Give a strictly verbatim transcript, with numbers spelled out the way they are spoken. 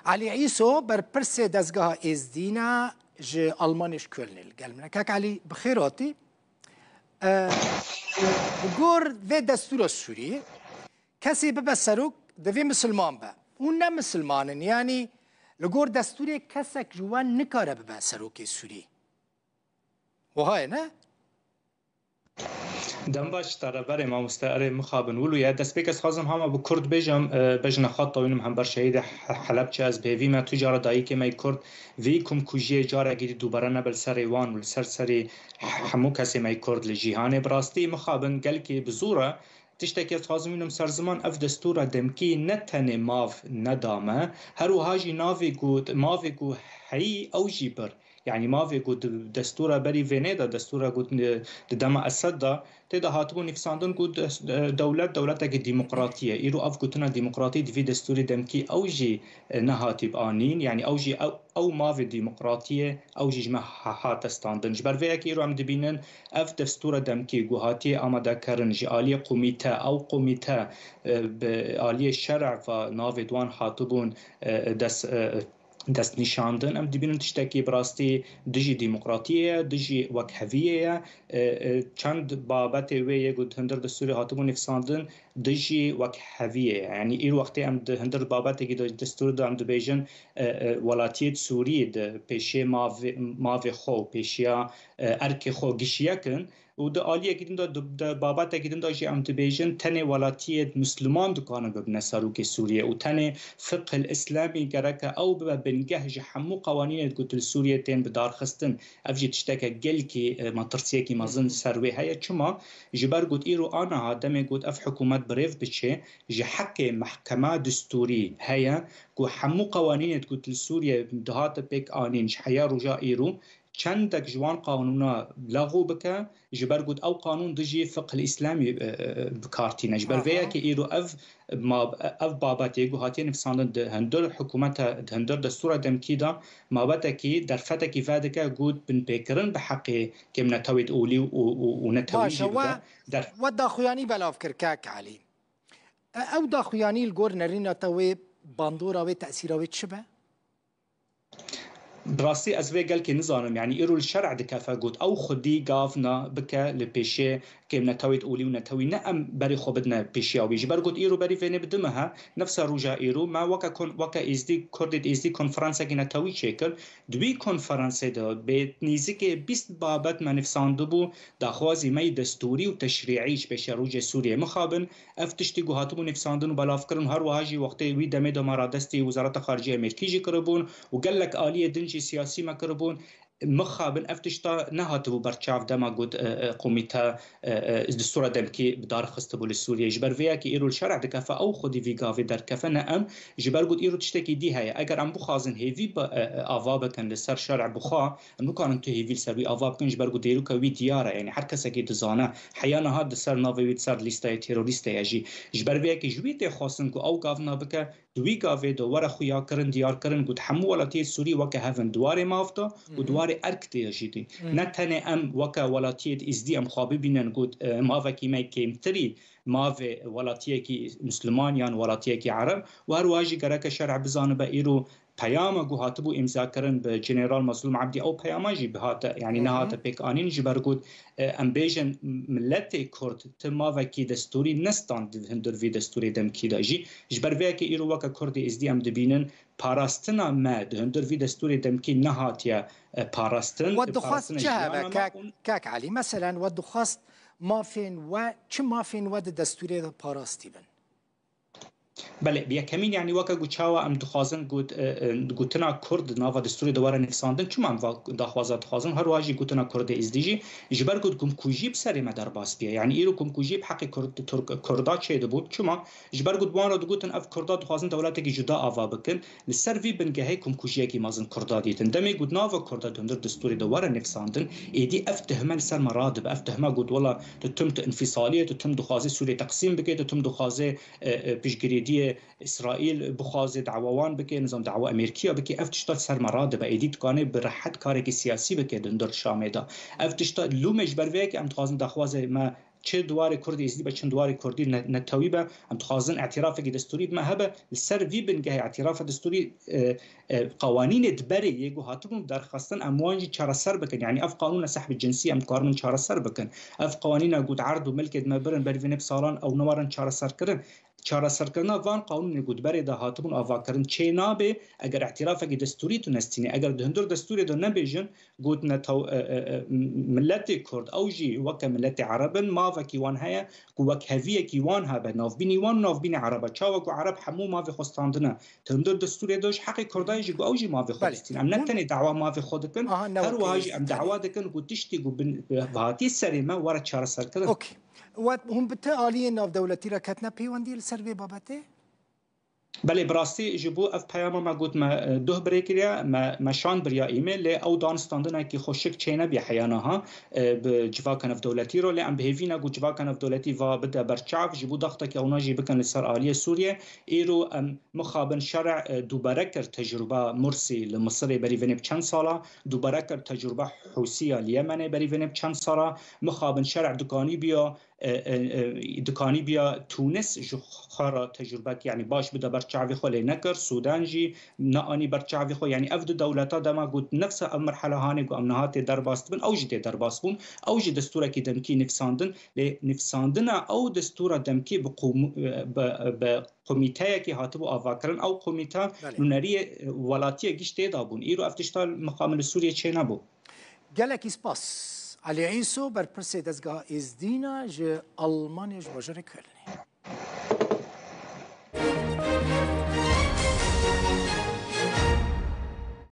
Elî Îso, berpirsê dezgeha Êzdî ne, ji Almanyê, ji Kölnê li gel min e. Kak Elî, bi xêr hatî. E, Li gor vê destûra Sûriyê, kesê bibe serok, divê misilman be. Û ne misilman in, yanî li gor destûrê kesek ji wan nikare bibe serokê Sûriyê. Wiha ye, ne? Dem baş, te re berê mamoste, erê mixabin. Wilo ye, destpêk ez xwazim hema bi kurt bêjim, e, bejna xwe tewînim hember şehîdê He-, Helebçe, ez bi hêvî me tu cara dayikê me yê kurd vî kumkujiyê carekî dî dubare nebe li serê wan û li ser serê he-, hemû kesê me yê kurd li cîhanê. Bi rastî mixabin gelkî bi zû re tiştekî ez dixwazim bînim ser ziman, ev destûra demkî ne tenê mav neda me, her wiha jî navê ku, mavê ku heyî ew jî bir. Yanî mavê ku di destûra berî vênê de, destûra ku di, di dema Esed de, tê de hatibû nivîsandin ku des-, de-, dewlet, dewletekî demokratî ye. Îro ev gotina demokratî di vî destûrê demkî ew jî, e, nehatîb anîn. Yanî ew jî ew, ew mavê demokratiyê, ew jî ji me ha-, hate standin. Ji ber vê yekê îro em dibînin ev destûra demkî ku hatiye amadekirin ji aliyê komîte, ew komîte, e, bi aliyê şer'a ve navê di wan hatibûn, e, des-, e, destnîşandin. Em dibînin tiştekî bi rastî dijî demokratiyê ye, dijî wekheviyê ye. E, e, çend babetê wê yê ku di hundir destûrê hatibû nivîsandin, dijî wekheviyê ye. Yanî îro wextê em di hundir babetekî de, destûrê de em dibêjin, e, e, welatiyêt Sûriyê di pêşê mavê, mavê xwe û pêşiya, e, erkê xwe gişiye kin. Û di aliyekî din de, di, di babetekî din de jî em dibêjin, tenê welatiyêt Misliman dikanin bibine serokê Sûriyê û tenê fiqhil Îslamî gereke ew bibe bingeh ji hemû qewanînê ku li Sûriyê tên bidarxistin. Ev jî tişteke gelkî, e, metirsiyekî mezin ser wê heye. Çima? Ji ber ku îro aniha demê ku ev hikûmet bi rêv biçe, ji heqê mehkema distûrî heye ku hemû qewanînê ku li Sûriyê dihate pêk anîn ji heya roja îro, çendek ji wan qanûna lexû bike, ji ber ku ew qanûn dijî fiqhil Îslamî, e, e, bi kar tîne. Ji ber vê Aha. yekê îro ev ma-, ev babetê ku hatiye nivîsandin di hundir hikûmeta, di hundir destûra demkî de, mabetekî, derfetekî vedike ku binpêkirin bi heqê kêmnetewêt olî û, û, û netewî Baş e, jî we, bibe. Der- we daxuyanî belav kir, kak Elî. E, ew daxuyanî li gor nerîna te wê bandora wê, tesîra wê çi be? Bi rastî ez vê gelkê nizanim. Yanî îro li şer'ê dikefe got, ew xwedî gavna bike li pêşê kêm netewêt olî û netewî, ne em berê xwe bidine pêşiya wî. Ji ber got îro berî vênê bi du meh e, nefsa roja îro, me weke kon-, weke Êzdî, Kurdê Êzdî konferansekî netewî çêkir. Di wî konferansê de bê nîzikê bîst babet me nivîsandibû, daxwazî me yî destûrî û teşrî'î ji pêşiya rojê Sûriyê mixabin. Ev tiştî ku hatibû nivîsandin û belavkirin, her wiha jî wextê wî demê de me radestî Wezareta Xaricî Amerîkî jî kiribûn û gelek aliyê din jî siyasî me kiribûn. Mixabin ev tişta nehatibû berçav dema got, e, e, komîte, e, e, destûra demkî bi dar xistibû li Sûriyê. Ji ber vê yekê îro li şer'ê dikefe, ew xwedî vî gavê derkefe, ne em. Ji ber got îro tiştekî dî heye. Eger em bixwazin hêvî bi, e, e, ava bikin li ser şer'ê bixwe, em nikarin tu hêvî li ser wî ava bikin, ji ber ku dêrûka wî diyar e, yanî her kesekî dizane, heya niha di ser navê wî di ser lîsteya terorîst de ye jî. Ji ber vê yekê ji wî tê xwestin ku ew gavna bike, di wî gavê de were xuyakirin, diyarkirin ku di hemû welatiyê Sûrî weke hev in di warê mav de û di warê erk de ye jî dî. Ne tenê em weke welatiyê Êzdî em xwe bibînin ku, e, mavekî me kêmtirî mavê welatiyekî Misliman yan welatiyekî Ereb û her wiha jî gereke şer'ê bizanibe îro peyama ku hatibû îmzakirin bi General Mazlûm Ebdî, ew peyama jî bihate, yanî nehate pêk anîn, ji ber ku, e, em bêjin miletê Kurd ti mavekî destûrî nestand di hundir vî destûrê demkî de jî. Ji ber vê yekê îro weke Kurdê Êzdî em dibînin parastina me di hundir vî destûrê demkî nehatiye, e, parastin. We dixwast çi hebe, kak, kak Elî? Meselen we dixwast mafên we, çi mafên we di destûrê de parastî bin? Belê, bi yekemîn, yanî weke ku çawa em dixwazin got, e, e, gotina Kurd di nava destûrê de were nivîsandin, çima em va daxwaza dixwazin, her wiha jî gotina Kurdê Êzdî jî, ji ber ku kumkujî bi serê me derbas bûye. Yanî îro kumkujî bi heqê Kurd, Turk, Kurda çêdibû. Çima? Ji ber ku wan re digotin ev Kurda dixwazin dewletekî cuda ava bikin. Li ser vî bingehê kumkujiyekî mezin Kurda dîtin. Demê got nava Kurda di hundir destûrê de were nivîsandin, êdî ev tihme li ser me radibe. Ev tihme got, wela tu tim tu înfîsalî ye, tu tim dixwazî Sûriyê teqsîm bike, tu tim dixwazê, e, e, piştgirêdiyê Îsraîl bixwazê dawa wan bike, nizam dawa Amerîkiya bike, ev tişta li ser me radibe. Êdî dikane bi rehet karekî siyasî bike di hundir Şamê de. Ev tişta lûmê ji ber vê yekê em dixwazin daxwazê me Çi di warê Kurdê Êzidî be, çi di warê Kurdî ne-, netewî be, em dixwazin îtîrafekî destûrî bi me hebe. Li ser vî bingehê îtîrafa destûrî, e, e, qewanînê di berê yê ku hatibûn derxistin, em wan jî çareser bikin. Yanî ev qanûna sehbê cinsî em dikaribin çareser bikin. Ev qewanîna ku di erd û milkê di me birin berî vê neb salan ew newarin çareserkirin. Çareserkirina van qanûnê ku di berê de hatibûn avakirin çê nabe eger îtîrafekî destûrî tu nestînî. Eger di hundir destûrê de nebêjin, gotine taw-, e, e, e, miletê Kurd, ew jî weke miletê Ereb in, mavekî wan heye ku wekheviyekî wan hebe navbînî wan û navbînê Ereba. Çawa ku Ereb hemû mavê xwe standine, di hundir destûrê de ji heqê Kurda ye jî ku ew jî mavê xwe Belê. distîne. Em ne Hûn tenê dawa mavê xwe dikin, Aha, ne her wekî wiha jî em Êzî tenê. dawa dikin ku tiştî ku bin, bi, bi hatiye serê me were çareserkirin. Okey. Wet hûn bi ti aliyê navdewletî re ketine pêwendiyê li ser vê babetê? Belê, bi rastî ji bo ev peyama me got me, e, duh birê kiriye, me, me şand biriya email, lê ew danistandinekî xweşik çênebiye heya niha, e, bi civaka navdewletî re, lê em bi hêvî ne ku civaka navdewletî va bide ber çav, ji bo daxtekî ewna jî bikin li ser aliyê Sûriyê. Îro em mixabin şerê, e, dubare kir tecrûba Mursî li Misirê berî vê neb çend sala, dubare kir tecrûba Hûsiya li Yemenê berî vê neb çend sala, mixabin şerê dikanî biya, e, e, e, dikanî biya Tunis ji xwe re tecrûbek, yanî baş bide ber çavê xwe lê nekir, Sûdan jî neanî ber çavê xwe, yanî ev du dewleta dema ku nefsa ev merhela hanê ku em niha tê derbas dibin, ew jî tê derbas bûn, ew jî destûrekî demkî nivîsandin, lê nivîsandina ew destûra demkî bi qûm-, bi, bi komîteyekî hatibû avakirin, ew komîte Belê. nûneriyê, e, welatiyê giş tê de bûn. Îro ev tişta mixabin li Sûriyê çê nebû. Gelekî spas. Elî Îso, berpirsê dezgeha Êzdîna ji Almanya, ji bajarê Kölnê.